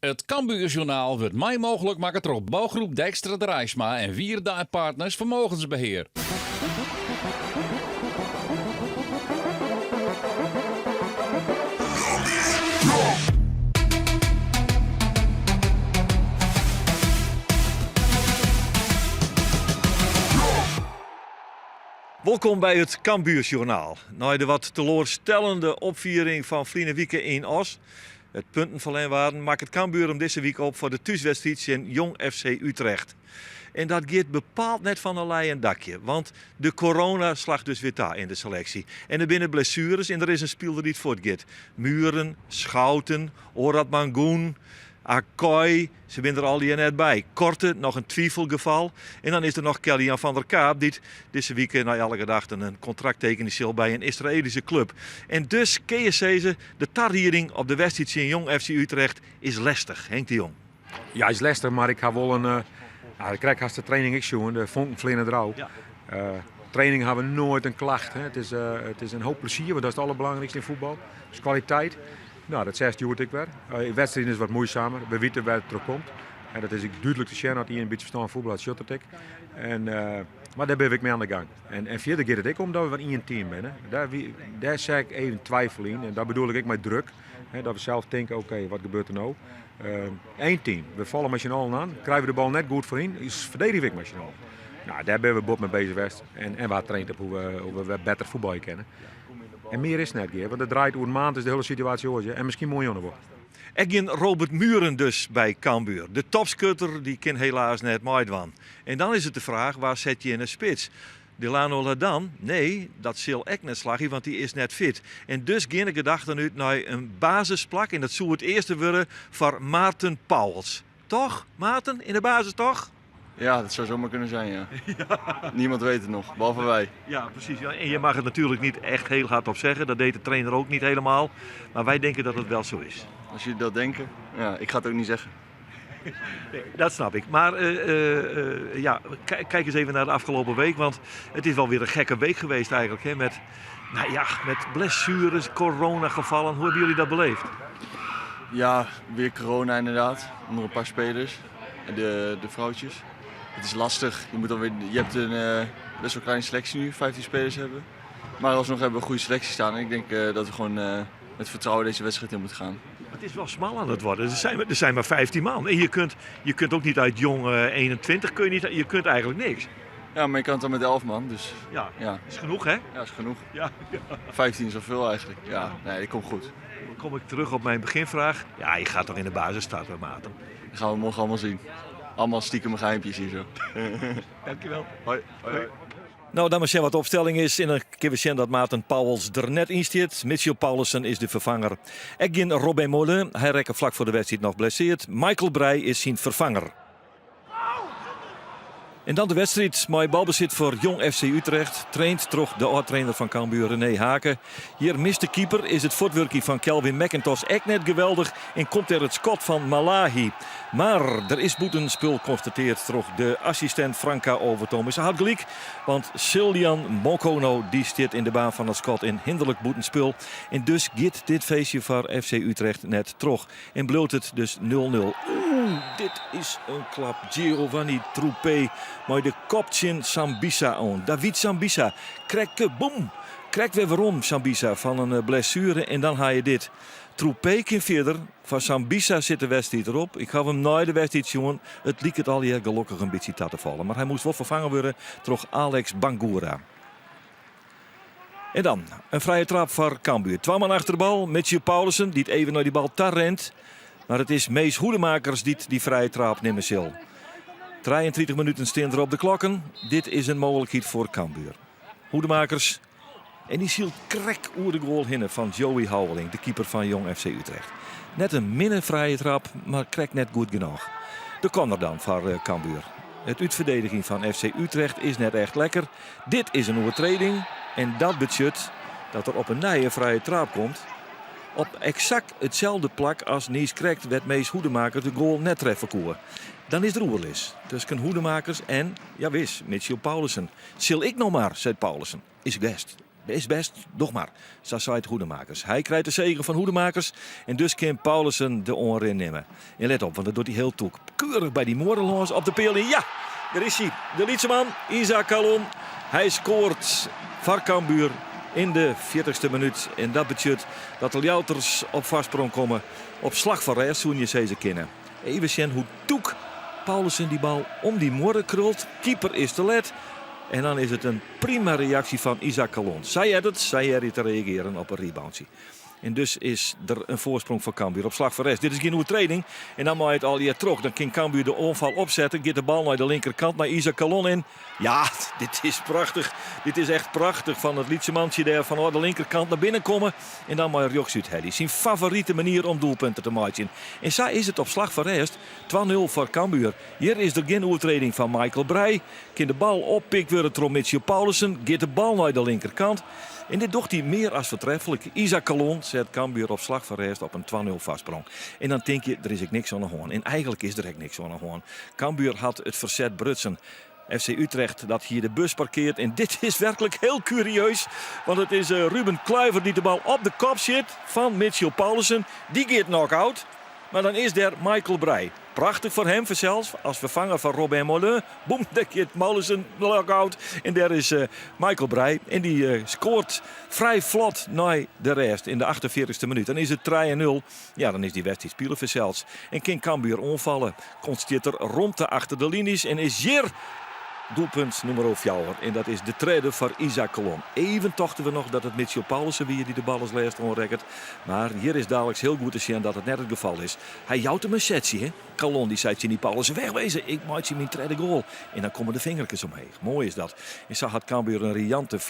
It Cambuurjournaal wurdt mei mooglik makke troch Bouwgroep Dijkstra Draisma en Wierda en Partners Vermogensbeheer. Wolkom by it Cambuurjournaal. Nei de wat teloarstellende opfiering fan ferline wike yn Oss, wêr't punten ferlern waarden, makket Cambuur him dizze wike op foar de thúswedstriid tsjin Jong FC Utrecht. En dat giet bepaald net fan in leien dakje, want de corona slacht dus wer ta yn de seleksje. En der binne blessueres en der is in spiler dy't fuortgiet. Mühren, Schouten, Oratmangoen, Akoy, Se binne der allegear net by. Korte, noch in twifelgefal. En dan is der noch Kelly-Jan van der Kaap, dy't dizze wike nei alle gedachten in kontrakt tekenje sil by in Israelyske klup. En dus kinne je sizze, de tarieding op de wedstriid tsjin Jong FC Utrecht is lestich. Henk de Jong. Ja, is lestich, mar ik ha wol in. Uh, krekt hast de training ek sjoen, de fonken fleane der ôf. Ja. Uh, training ha we noait in klacht. Hè. It is, uh, it is in hoop plezier, want dat is it alderbelangrykste yn fuotbal. Dus kwaliteit. No, dat seist hjoed ek wer. Uh, wedstriden is wat muoisamer. We witte wêr't it troch komt. En dat is ek dúdlik te sjen as ien in bytsje ferstân fuotbal hat, sjocht it ek. En, uh, mar dêr binne we ek mei oan de gang. En, en fierder giet it ek om dat we wer ien team binne. Dêr, dêr seach ik even twifel yn. En dat bedoel ik ek mei druk. Hè, dat we sels tinke, oké, okay, wat gebeurt der no? Eén team. We falle mei syn allen oan. Krije we de bal net goed foaryn, is ferdedigje we ek mei syn allen. No, dêr binne we bot mei bezich west. En, en we ha traind op hoe we, hoe we wer better fuotbalje kinne. En mear is net, Geer, want it draait oer in maand is de hiele situaasje oars en miskien moarn noch wol. Ek gjin Robert Mühren dus by Cambuur. De topskutter dy kin helaas net meidwaan. En dan is it de fraach, wa set je yn 'e spits? Dilano Ladan? Nee, dat sil ek net slagje, want dy is net fit. En dus geane gedachten út nei in basisplak en dat soe it earste wurde foar Maarten Pouwels. Toch, Maarten? Yn de basis toch? Ja, dat zou zomaar kunnen zijn, ja. Niemand weet het nog, behalve wij. Ja, precies. Ja, en je mag het natuurlijk niet echt heel hardop zeggen. Dat deed de trainer ook niet helemaal. Maar wij denken dat het wel zo is. Als jullie dat denken, ja, ik ga het ook niet zeggen. Nee, dat snap ik. Maar ja, kijk eens even naar de afgelopen week. Want het is wel weer een gekke week geweest eigenlijk. Hè, met, nou ja, met blessures, coronagevallen. Hoe hebben jullie dat beleefd? Ja, weer corona inderdaad. Onder een paar spelers. De, de vrouwtjes. Het is lastig. Je, moet dan weer, je hebt een best wel kleine selectie nu, 15 spelers hebben. Maar alsnog hebben we een goede selectie staan. En ik denk dat we gewoon met vertrouwen deze wedstrijd in moeten gaan. Het is wel smal aan het worden. Er zijn maar 15 man. En je kunt ook niet uit jong 21, kun je, niet, je kunt eigenlijk niks. Ja, maar je kan het dan met 11 man. Dus, ja, ja. Is genoeg hè? Ja, is genoeg. Ja. 15 is al veel eigenlijk. Ja, nee, dat komt goed. Dan kom ik terug op mijn beginvraag. Ja, je gaat toch in de basis starten, Maarten? Dat gaan we morgen allemaal zien. Allemaal stiekem geheimpjes hier zo. Dankjewel. Hoi. Hoi. Nou, dan maar sjen wat de opstelling is. En dan kinne we sjen dat Maarten Pouwels der net yn stiet. Mitchell Paulissen is de ferfanger. Ek gjin Robin Maulun. Hy rekke flak foar de wedstriid noch blesseard. Michael Breij is syn ferfanger. En dan de wedstriid mei balbesit foar Jong FC Utrecht. Traind troch de âld-trainer fan Cambuur René Hake. Hjir mist de keeper, is it fuotwurkje fan Calvin Mac-Intosch ek net geweldich en komt der it skot fan Malahi. Mar der is bûtenspul konstateard troch de assistint Franka Overtoom. Se hat gelyk, want Siljan Mokono dy stiet yn de baan fan it skot in hinderlik bûtenspul. En dus giet dit feestje foar FC Utrecht net troch. En bliuwt it dus 0-0. Oeh, dit is in klap. Giovanni Troupée mei de kop tsjin Sambissa oan. David Sambissa krekt boem! Krekt wer werom Sambissa fan in blessuere en dan ha je dit. Troupée kin fierder, foar Sambissa sit de wedstriid derop. Ik haw him nei de wedstriid sjoen. It liket allegear gelokkich in bytsje ta te fallen. Mar hy moast wol ferfangen wurde troch Alex Bangura. En dan in frije trap foar Cambuur. Twa man achter de bal, Mitchell Paulissen dy't even nei dy bal ta rint. Mar it is Mees Hoedemakers dy't dy frije trap nimme sil. 33 minuten stean der op de klokken. Dit is in mooglikheid foar Cambuur. Hoedemakers en dy sylt krekt oer de goal hinne fan Joey Houweling, de keeper fan Jong FC Utrecht. Net in minne frije trap, mar krekt net goed genôch. De corner dan foar eh, Cambuur. It útferdedigjen fan FC Utrecht is net echt lekker. Dit is in oertreding en dat betsjut dat der op 'e nij in frije traap komt. Op eksakt itselde plak as niiskrekt wêr't Mees Hoedemakers de goal net treffe koe. Dan is der oerlis tusken Hoedemakers en, jawis, Mitchell Paulissen. Sil ik no mar, seit Paulissen. Is bêst. Is bêst, doch mar, sa seit Hoedemakers. Hy krijt de segen fan Hoedemakers en dus kin Paulissen de oanrin nimme. En let op, want dat docht hy hiel tûk. Keurich by dy muorre lâns op de peal en ja, dêr is hy, de lytse man, Isaac Kallon. Hy skoart foar Cambuur yn de fjirtichste minút. En dat betsjut dat de Ljouwerters op foarsprong komme. Op slach fan rêst soene je sizze kinne. Even sjen hoe tûk Paulissen dy bal om dy muorre krult. Keeper is te let. En dan is it in prima reaksje fan Isaac Kallon. Sa heart it, sa hear je te reagearjen op in reboundsje. En dus is der in foarsprong foar Cambuur op slach fan rêst. Dit is gjin oertreding en dan mei it allegear troch. Dan kin Cambuur de oanfal opsette. Giet de bal nei de linkerkant nei Isaac Kallon in. Ja, dit is prachtich. Dit is echt prachtich fan it lytse mantsje dêr fanôf de linkerkant nei binnen komme en dan mei rjochts úthelje. Syn favorite manier om doelpunten te meitsjen. En sa is it op slach fan rêst 2-0 foar Cambuur. Hjir is der gjin oertreding fan Michael Breij. Kin de bal oppikt wurde troch Mitchell Paulissen, giet de bal nei de linkerkant. En dit docht hy mear as foartreflik. Isaac Kallon set Cambuur op slach fan rêst op in 2-0 foarsprong. En dan tink je, der is ek niks oan de hân. En eigenlik is der ek niks oan de hân. Cambuur hat it ferset brutsen. FC Utrecht dat hie de bus parkeard en dit is werklik hiel kurieus. Want it is eh, Ruben Kluiver dy't de bal op de kop sjit fan Mitchell Paulissen. Dy giet knock-out. Mar dan is der Michael Breij. Prachtich foar him fansels, as ferfanger fan Robin Maulun. Boem, dêr giet Paulissen knock-out. En dêr is eh, Michael Breij. En dy eh, skoart frij flot nei de rêst yn de 48e minút. Dan is it 3-0. Ja, dan is dy wedstriid spile fansels. En kin Cambuur oanfalle. Ûntstiet der romte achter de linys en is hjir doelpunt nûmer fjouwer. En dat is de tredde foar Isaac Kallon. Even tochten we noch dat it Mitchell Paulissen wie dy't de bal as lêste oanrekket. Mar hjir is daliks hiel goed te sjen dat it net it gefal is. Hy jout him in setsje, hè? Kallon dy seit tsjin dy Paulissen, wegwezen, ik meitsje myn tredde goal. En dan komme de fingerkes omheech. Moai is dat. En sa hat Cambuur in riante 4-0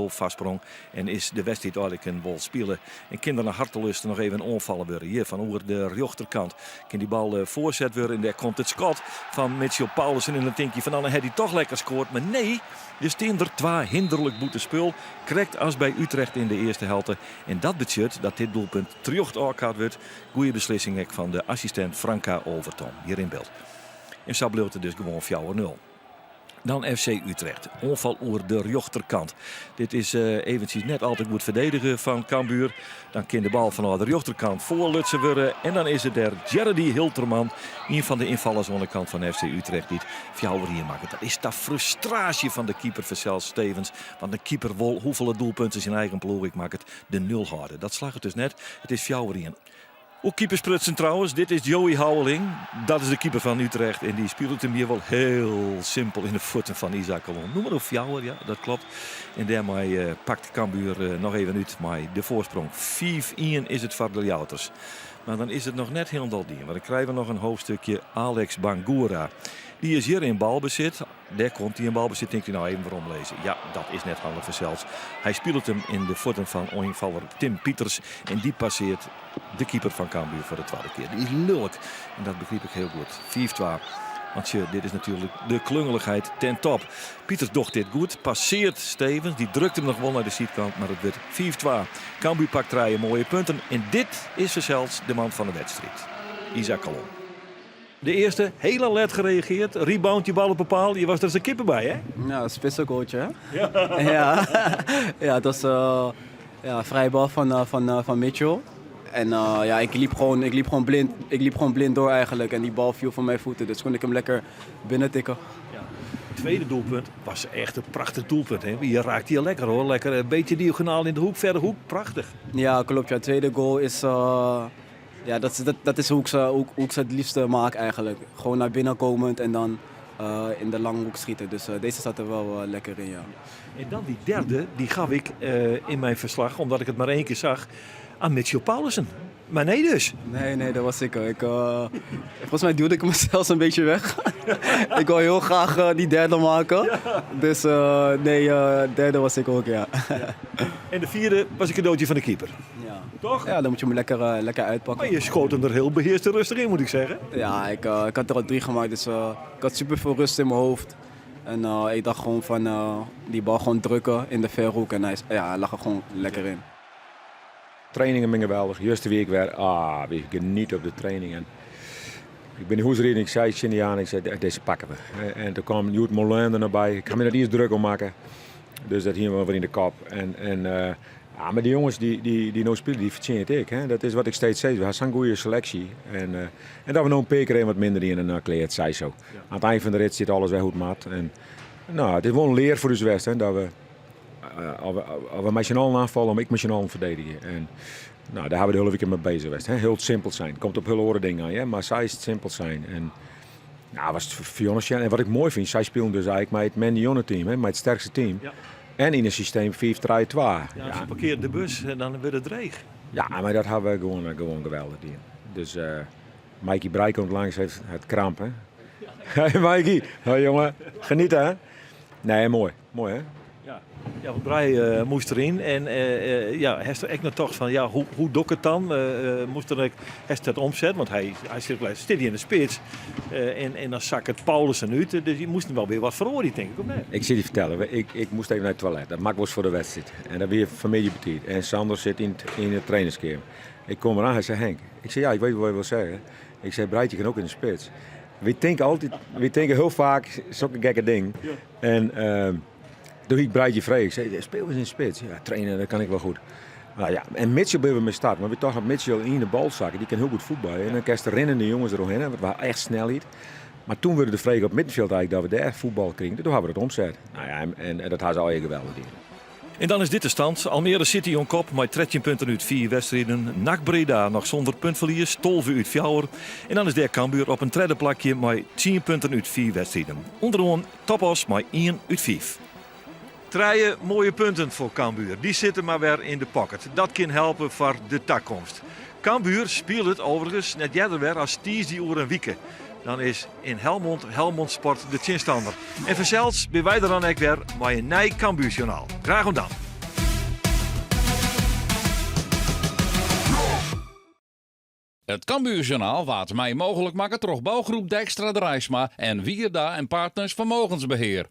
foarsprong en is de wedstriid eigenlik wol spile. En kin der nei hartelust noch even oanfallen wurde. Hjir fan oer de rjochterkant kin dy bal eh, foarset wurde. En dêr komt it skot fan Mitchell Paulissen. En dan tink je fan dan hat hy toch lekker skoard. Mar nee, der stean der twa hinderlik bûtenspul. Krekt as by Utrecht yn de earste helte. En dat betsjut dat dit doelpunt terjocht ôfkard wurdt. Goede beslissing ek fan de assistint Franka Overton. Hjir yn byld. En sa bliuwt it dus gewoan 4-0. Dan FC Utrecht. Oanfal oer de rjochterkant. Dit is uh, eventsjes net al te goed ferdedige fan Cambuur. Dan kin de bal fanôf de rjochterkant foarlutsen wurde. En dan is it dêr Jeredy Hilterman, ien fan de ynfallers oan de kant fan FC Utrecht, dy't 4-1 makket. Dat is ta frustraasje fan de keeper fansels Stevens. Want de keeper wol hoefolle doelpunten syn eigen ploech ek makket de nul hâlde. Dat slagget dus net. It is 4-1. Oer keepers sprutsen trouwens, dit is Joey Houweling. Dat is de keeper fan Utrecht en dy spilet him hjir wol hiel simpel yn de fuotten fan Isaac Kallon. Nûmer fjouwer, ja, dat kloppet. En dêrmei eh, pakt Cambuur eh, noch even út mei de foarsprong. 5-1 is it foar de Ljouwerters. Mar dan is it noch net hielendal dien, want dan krije we noch in hoofdstukje Alex Bangura. Dy is hjir yn balbesit. Dêr komt hy yn balbesit, tinkt hy no even weromlizze. Ja, dat is net handich fansels. Hy spilet him yn de fuotten fan oanfaller Tim Pieters en dy passeart de keeper fan Cambuur foar de twadde kear. Dy is lulk en dat begryp ik hiel goed. 5-2. Want sjoch, dit is natuerlik de klungelichheid ten top. Pieters docht dit goed, passeart Stevens, dy drukt him noch wol nei de sydkant, mar it wurdt 5-2. Cambuur pakt trije moaie punten en dit is fansels de man fan de wedstriid, Isaac Kallon. De earste, hiel alert gereagearre. Rebound, dy bal op de paal. Je was der as in kippe by, hè? Ja, spitsengoaltje, hè? Ja. ja. ja, het was uh, ja, vrije bal van, uh, van, uh, van Mitchell. En uh, ja, ik liep, gewoon, ik, liep gewoon blind, ik liep gewoon blind door eigenlijk. En die bal viel van mijn voeten, dus kon ik hem lekker binnen tikken. Ja. Het tweede doelpunt was echt een prachtig doelpunt. Hè? Je raakt hier lekker hoor. Lekker een beetje diagonaal in de hoek, verre hoek. Prachtig. Ja, klopt. Ja. Tweede goal is... Uh, ja, dat, dat, dat is hoe ik, ze, hoe, hoe ik ze het liefste maak eigenlijk. Gewoon naar binnen komend en dan uh, in de lange hoek schieten. Dus uh, deze zat er wel uh, lekker in, ja. En dan die derde, die gaf ik in mijn verslag, omdat ik het maar één keer zag, aan Mitchell Paulissen. Maar nee dus. Nee, nee, dat was ik. ik volgens mij duwde ik me zelfs een beetje weg. ik wil heel graag die derde maken. Ja. Dus nee, derde was ik ook, ja. ja. En de vierde was een cadeautje van de keeper. Ja. Toch? Ja, dan moet je hem lekker, uh, lekker uitpakken. Maar je schoot hem er heel beheerst en rustig in, moet ik zeggen. Ja, ik, uh, ik had er al drie gemaakt, dus uh, ik had super veel rust in mijn hoofd. En ik dacht gewoon van die bal gewoon drukken in de verhoek en hij, ja, hij lag er gewoon lekker in. Trainingen binne geweldich. Juster wie ik wer, ah, wy geniet op de trainingen. Ik bin nei hûs riden, ik sei tsjin Diana, ik sei, dizze pakke we. En doe kaam Joet Moulin der noch by. Ik ha my net iens druk om makke. Dus dat hiene we wer yn de kop. En, en ja, mar dy jonges dy't no spylje, dy fertsjinje it ek. Hè. Dat is wat ik steeds sis. We ha sa'n goede seleksje. En, en dat we no in pear kear even wat minder diene, nou klear, it sei so. Oan it ein fan de rit stiet alles wer hoe't it moat. En, no, it is wol in lear foar ús west, hè, dat we, as we mei syn allen oanfalle, ek mei syn allen ferdedigje. En, no, dêr ha we de hiele wike mei beuzich west. Hè. Hiel simpel sein. Komt op hiel oare dingen oan, hè, mar sa is it simpel sein. En, nou, was it foar En wat ik moai fyn, sy spilen dus eigentlik mei it Mandione team, hè, mei it sterkste team. Ja. En yn in systeem 5-3-2. Ja, ja. Se parkeare de bus en dan wurdt it dreech. Ja, mar dat ha we gewoan, gewoan geweldich dien. Dus Mikey Breij komt langs, heeft het kramp, hè? Hey Mikey, hoi jongen, genieten hè? Nee, moai. Moai hè? Ja, ja want Breij moast deryn en ja, hast der ek noch tocht fan, ja, hoe, hoe doch ik it dan? Moast er ek, hast dat omset, want hy, hy sit, stiet yn de spits en, en dan sakket Paulussen út, dus je moasten wol wer wat feroarje, tink ik, of net? Ik sil dy fertellen, ik, ik moast even nei it toilet. Dat moat wolris foar de wedstriid. En dat wie fanmiddei betiid. En Sander sit yn, yn de trainerskeamer. Ik kom eraan, hy sei Henk. Ik sei ja, ik weet wat je wil zeggen. Ik sei Breitje kin ek yn de spits. Wy tinke altyd, wy tinke hiel faak sokke gekke dingen. En uh, doe hie ik Breitje frege, ik sei, speel ris yn de spits. Ja, trainen, dat kan ik wol goed. Nou ja, en Mitchell binne we mei start, mar wy tochten dat Mitchell yn de bal sakke, dy kin hiel goed fuotbalje. En dan kinst de rinnende jonges deromhinne, want we ha echt snelheid. Mar doe wurde de frege op middenfjild eigentlik dat we dêr fuotbal krigen. Doe ha we dat omset. Nou ja, en, en, en dat ha se allegear geweldich dien. En dan is dit de stand. Almere City oan kop mei 13 punten út 4 wedstriden. NAC Breda noch sûnder puntferlies, 12 út 4. En dan is dêr Cambuur op in tredde plakje mei 10 punten út 4 wedstriden. Ûnderoan Top Oss mei 1 út 5. Trije moaie punten foar Cambuur. Dy sitte mar wer yn de pocket. Dat kin helpe foar de takomst. Cambuur spilet overigens net earder wer as tiisdei oer in wike. Dan is yn Helmond Helmond Sport de tsjinstanner. En fansels binne wy der dan ek wer mei in nij Cambuursjoernaal. Graach oant dan. It Cambuurjournaal waard mei mooglik makke troch bougroep Dijkstra Draisma en Wierda en Partners Vermogensbeheer.